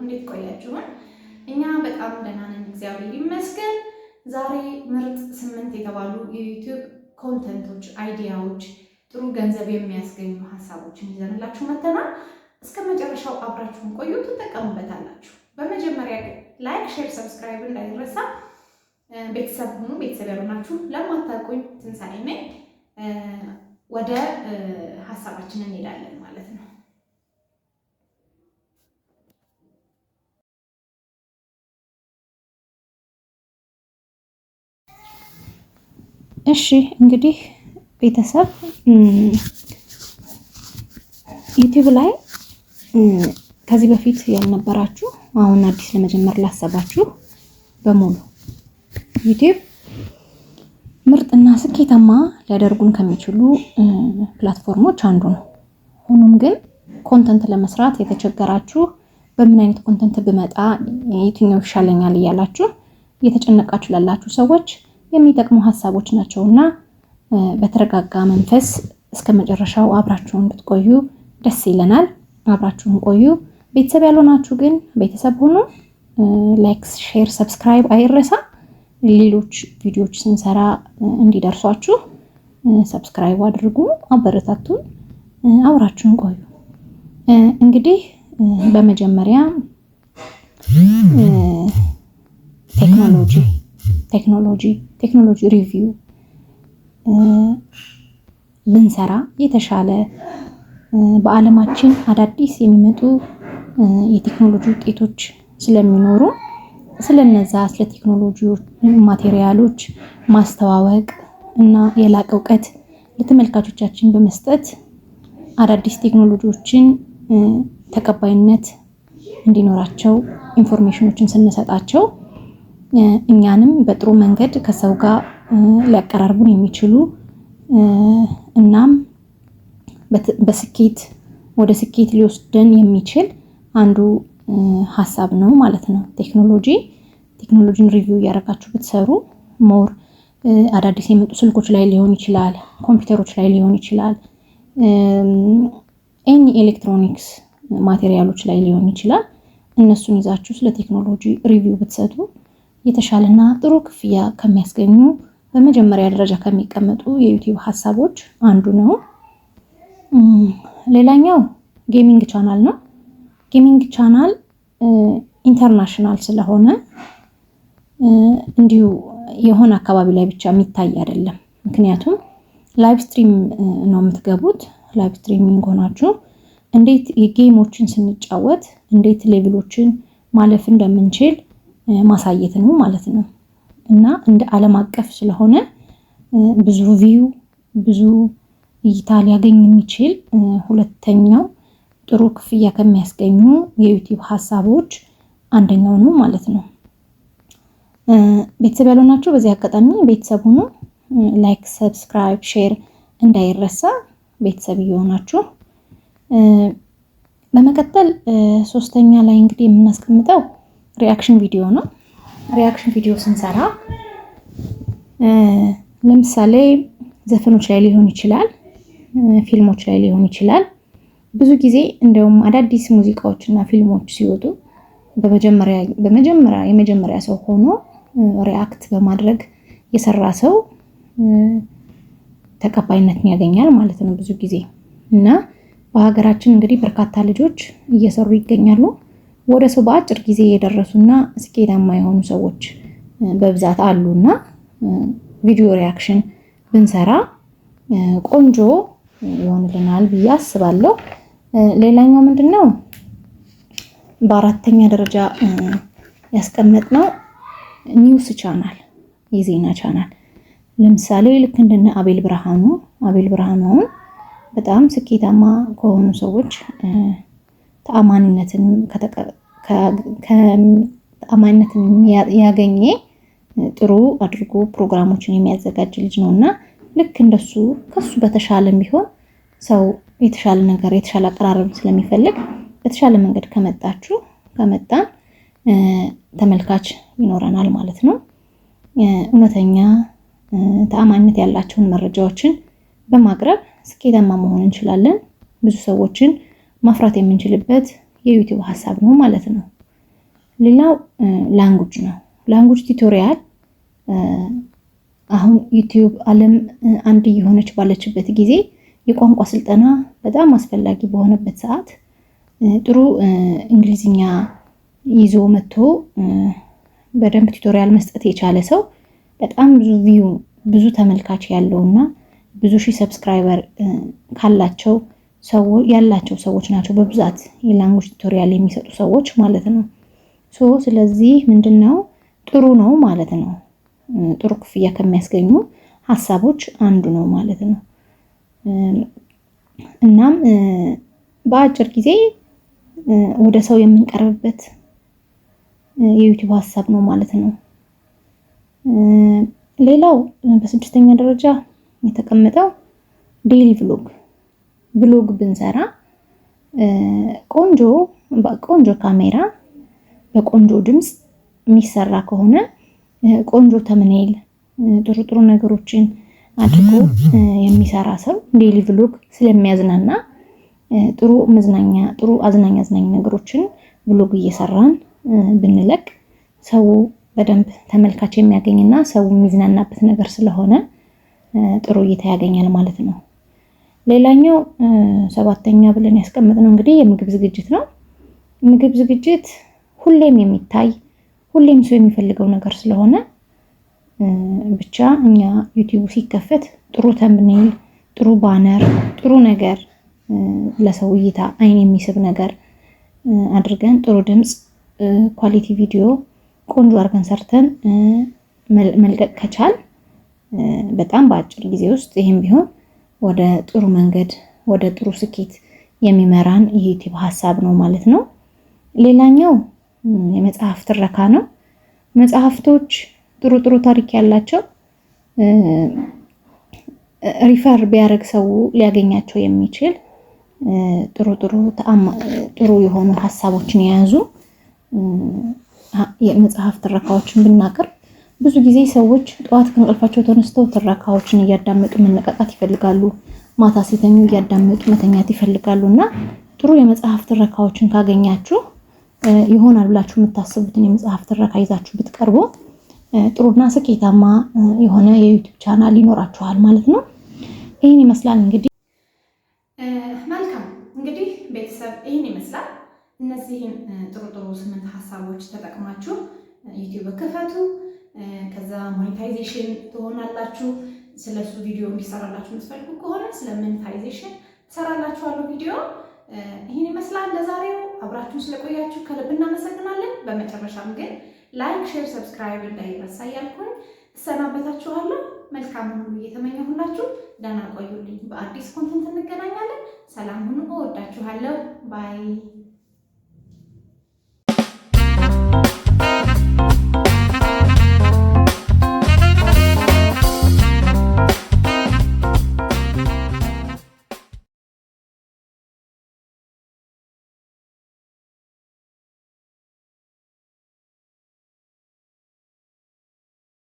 እንዴት ቆያችሁን? እኛ በጣም ደህና ነን፣ እግዚአብሔር ይመስገን። ዛሬ ምርጥ 8 የተባሉ የ YouTube content ኦች፣ idea ዎች፣ ጥሩ ገንዘብ የሚያስገኙ ሀሳቦችን ይዘንላችሁ መተናል። እስከ መጨረሻው አብራችሁን ቆዩ፣ ትጠቀሙበታላችሁ። በመጀመሪያ ግን like፣ share፣ subscribe እንዳይረሳ። ቤተሰብ ሁኑ። ቤተሰብ ያልሆናችሁ ለማታውቁኝ ትንሳኤ ነኝ። ወደ ሀሳባችን እንሄዳለን ማለት ነው። እሺ እንግዲህ ቤተሰብ YouTube ላይ ከዚህ በፊት ያልነበራችሁ አሁን አዲስ ለመጀመር ላሰባችሁ በሙሉ YouTube ምርጥና ስኬታማ ሊያደርጉን ከሚችሉ platform ኦች አንዱ ነው። ሆኖም ግን content ለመስራት የተቸገራችሁ በምን አይነት content ብመጣ የትኛው ይሻለኛል እያላችሁ እየተጨነቃችሁ ላላችሁ ሰዎች የሚጠቅሙ ሀሳቦች ናቸውና በተረጋጋ መንፈስ እስከ መጨረሻው አብራችሁን ብትቆዩ ደስ ይለናል። አብራችሁን ቆዩ። ቤተሰብ ያልሆናችሁ ግን ቤተሰብ ሁኑ። Like፣ share፣ subscribe አይረሳ። ሌሎች ቪዲዮዎች ስንሰራ እንዲደርሷችሁ subscribe አድርጉ፣ አበረታቱን፣ አብራችሁን ቆዩ። እንግዲህ በመጀመሪያ ቴክኖሎጂ ቴክኖሎጂ ቴክኖሎጂ review ብንሰራ የተሻለ በዓለማችን አዳዲስ የሚመጡ የቴክኖሎጂ ውጤቶች ስለሚኖሩ ስለነዛ ስለ ቴክኖሎጂ material ኦች ማስተዋወቅ እና የላቀ እውቀት ለተመልካቾቻችን በመስጠት አዳዲስ ቴክኖሎጂዎችን ተቀባይነት እንዲኖራቸው information ኦችን ስንሰጣቸው እኛንም በጥሩ መንገድ ከሰው ጋር ሊያቀራርቡን የሚችሉ እናም በስኬት ወደ ስኬት ሊወስደን የሚችል አንዱ ሀሳብ ነው ማለት ነው። ቴክኖሎጂን review እያደረጋችሁ ብትሰሩ more አዳዲስ የመጡ ስልኮች ላይ ሊሆን ይችላል፣ ኮምፒውተሮች ላይ ሊሆን ይችላል፣ any electronics material ኦች ላይ ሊሆን ይችላል። እነሱን ይዛችሁ ስለ ቴክኖሎጂ review ብትሰጡ የተሻለና ጥሩ ክፍያ ከሚያስገኙ በመጀመሪያ ደረጃ ከሚቀመጡ የ YouTube ሀሳቦች አንዱ ነው። ሌላኛው gaming channel ነው። Gaming channel international ስለሆነ እንዲሁ የሆነ አካባቢ ላይ ብቻ የሚታይ አይደለም። ምክንያቱም live stream ነው የምትገቡት። Live streaming ሆናችሁ እንዴት የ game ኦችን ስንጫወት እንዴት level ኦችን ማለፍ እንደምንችል ማሳየት ነው ማለት ነው። እና እንደ ዓለም አቀፍ ስለሆነ ብዙ view ብዙ እይታ ሊያገኝ የሚችል ሁለተኛው ጥሩ ክፍያ ከሚያስገኙ የ YouTube ሀሳቦች አንደኛው ነው ማለት ነው። ቤተሰብ ያልሆናችሁ በዚህ አጋጣሚ ቤተሰብ ሁኑ። Like፣ subscribe፣ share እንዳይረሳ ቤተሰብ እየሆናችሁ በመቀጠል ሶስተኛ ላይ እንግዲህ የምናስቀምጠው reaction video ነው። Reaction video ስንሰራ ለምሳሌ ዘፈኖች ላይ ሊሆን ይችላል፣ ፊልሞች ላይ ሊሆን ይችላል። ብዙ ጊዜ እንደውም አዳዲስ ሙዚቃዎች እና ፊልሞች ሲወጡ በመጀመሪያ የመጀመሪያ ሰው ሆኖ react በማድረግ የሰራ ሰው ተቀባይነትን ያገኛል ማለት ነው ብዙ ጊዜ። እና በሀገራችን እንግዲህ በርካታ ልጆች እየሰሩ ይገኛሉ። ወደ ሰው በአጭር ጊዜ የደረሱና ስኬታማ የሆኑ ሰዎች በብዛት አሉና ቪዲዮ reaction ብንሰራ ቆንጆ ይሆንልናል ብዬ አስባለሁ። ሌላኛው ምንድነው? በአራተኛ ደረጃ ያስቀመጥነው news channel፣ የዜና ቻናል። ለምሳሌ ልክ እንደነ አቤል ብርሃኑ። አቤል ብርሃኑ አሁን በጣም ስኬታማ ከሆኑ ሰዎች ተአማኒነትን ያገኘ ጥሩ አድርጎ ፕሮግራሞችን የሚያዘጋጅ ልጅ ነውና ልክ እንደሱ ከሱ በተሻለም ቢሆን ሰው የተሻለ ነገር የተሻለ አቀራረብ ስለሚፈልግ በተሻለ መንገድ ከመጣችሁ ከመጣን ተመልካች ይኖረናል ማለት ነው። እውነተኛ ተአማኒነት ያላቸውን መረጃዎችን በማቅረብ ስኬታማ መሆን እንችላለን። ብዙ ሰዎችን ማፍራት የምንችልበት የ YouTube ሀሳብ ነው ማለት ነው። ሌላው language ነው። Language tutorial አሁን ዩቲዩብ ዓለም አንድ እየሆነች ባለችበት ጊዜ፣ የቋንቋ ስልጠና በጣም አስፈላጊ በሆነበት ሰዓት፣ ጥሩ እንግሊዝኛ ይዞ መጥቶ በደንብ tutorial መስጠት የቻለ ሰው በጣም ብዙ view፣ ብዙ ተመልካች ያለው እና ብዙ ሺህ subscriber ካላቸው ያላቸው ሰዎች ናቸው በብዛት የ language tutorial የሚሰጡ ሰዎች ማለት ነው። So ስለዚህ ምንድን ነው፣ ጥሩ ነው ማለት ነው። ጥሩ ክፍያ ከሚያስገኙ ሀሳቦች አንዱ ነው ማለት ነው። እናም በአጭር ጊዜ ወደ ሰው የምንቀርብበት የዩቲዩብ ሀሳብ ነው ማለት ነው። ሌላው በስድስተኛ ደረጃ የተቀመጠው daily vlog ብንሰራ፣ ቆንጆ በቆንጆ ካሜራ በቆንጆ ድምፅ የሚሰራ ከሆነ፣ ቆንጆ thumbnail፣ ጥሩ ጥሩ ነገሮችን አድርጎ የሚሰራ ሰው daily vlog ስለሚያዝናና፣ ጥሩ መዝናኛ፣ ጥሩ አዝናኝ አዝናኝ ነገሮችን vlog እየሰራን ብንለቅ ሰው በደንብ ተመልካች የሚያገኝና ሰው የሚዝናናበት ነገር ስለሆነ ጥሩ እይታ ያገኛል ማለት ነው። ሌላኛው ሰባተኛ ብለን ያስቀመጥነው እንግዲህ የምግብ ዝግጅት ነው። ምግብ ዝግጅት ሁሌም የሚታይ፣ ሁሌም ሰው የሚፈልገው ነገር ስለሆነ ብቻ እኛ ዩቲዩቡ ሲከፈት ጥሩ thumbnail፣ ጥሩ banner፣ ጥሩ ነገር፣ ለሰው እይታ አይን የሚስብ ነገር አድርገን፣ ጥሩ ድምፅ፣ quality ቪዲዮ ቆንጆ አድርገን ሰርተን መልቀቅ ከቻል በጣም በአጭር ጊዜ ውስጥ ይህም ቢሆን ወደ ጥሩ መንገድ፣ ወደ ጥሩ ስኬት የሚመራን የዩቲዩብ ሀሳብ ነው ማለት ነው። ሌላኛው የመጽሐፍ ትረካ ነው። መጽሐፍቶች ጥሩ ጥሩ ታሪክ ያላቸው፣ refer ቢያደርግ ሰው ሊያገኛቸው የሚችል፣ ጥሩ ጥሩ ጥሩ የሆኑ ሀሳቦችን የያዙ የመጽሐፍ ትረካዎችን ብናቀርብ፣ ብዙ ጊዜ ሰዎች ጠዋት ከእንቅልፋቸው ተነስተው ትረካዎችን እያዳመጡ መነቃቃት ይፈልጋሉ። ማታ ሲተኙ እያዳመጡ መተኛት ይፈልጋሉ። እና ጥሩ የመጽሐፍ ትረካዎችን ካገኛችሁ፣ ይሆናል ብላችሁ የምታስቡትን የመጽሐፍ ትረካ ይዛችሁ ብትቀርቡ ጥሩና ስኬታማ የሆነ የዩቲዩብ ቻናል ይኖራችኋል ማለት ነው። ይህን ይመስላል እንግዲህ። መልካም፣ እንግዲህ ቤተሰብ ይህን ይመስላል። እነዚህን ጥሩ ጥሩ ስምንት ሀሳቦች ተጠቅማችሁ ዩቲዩብ ክፈቱ። ከዛ monetization ትሆናላችሁ። ስለሱ ቪዲዮ እንዲሰራላችሁ የምትፈልጉ ከሆነ ስለ monetization እሰራላችኋለሁ ቪዲዮ። ይህን ይመስላል ለዛሬው። አብራችሁን ስለቆያችሁ ከልብ እናመሰግናለን። በመጨረሻም ግን like፣ share፣ subscribe እንዳይረሳ እያልኩኝ እሰናበታችኋለሁ። መልካም ሁሉ እየተመኘሁላችሁ ደህና ቆዩልኝ። በአዲስ content እንገናኛለን። ሰላም ሁኑ። እወዳችኋለሁ። Bye.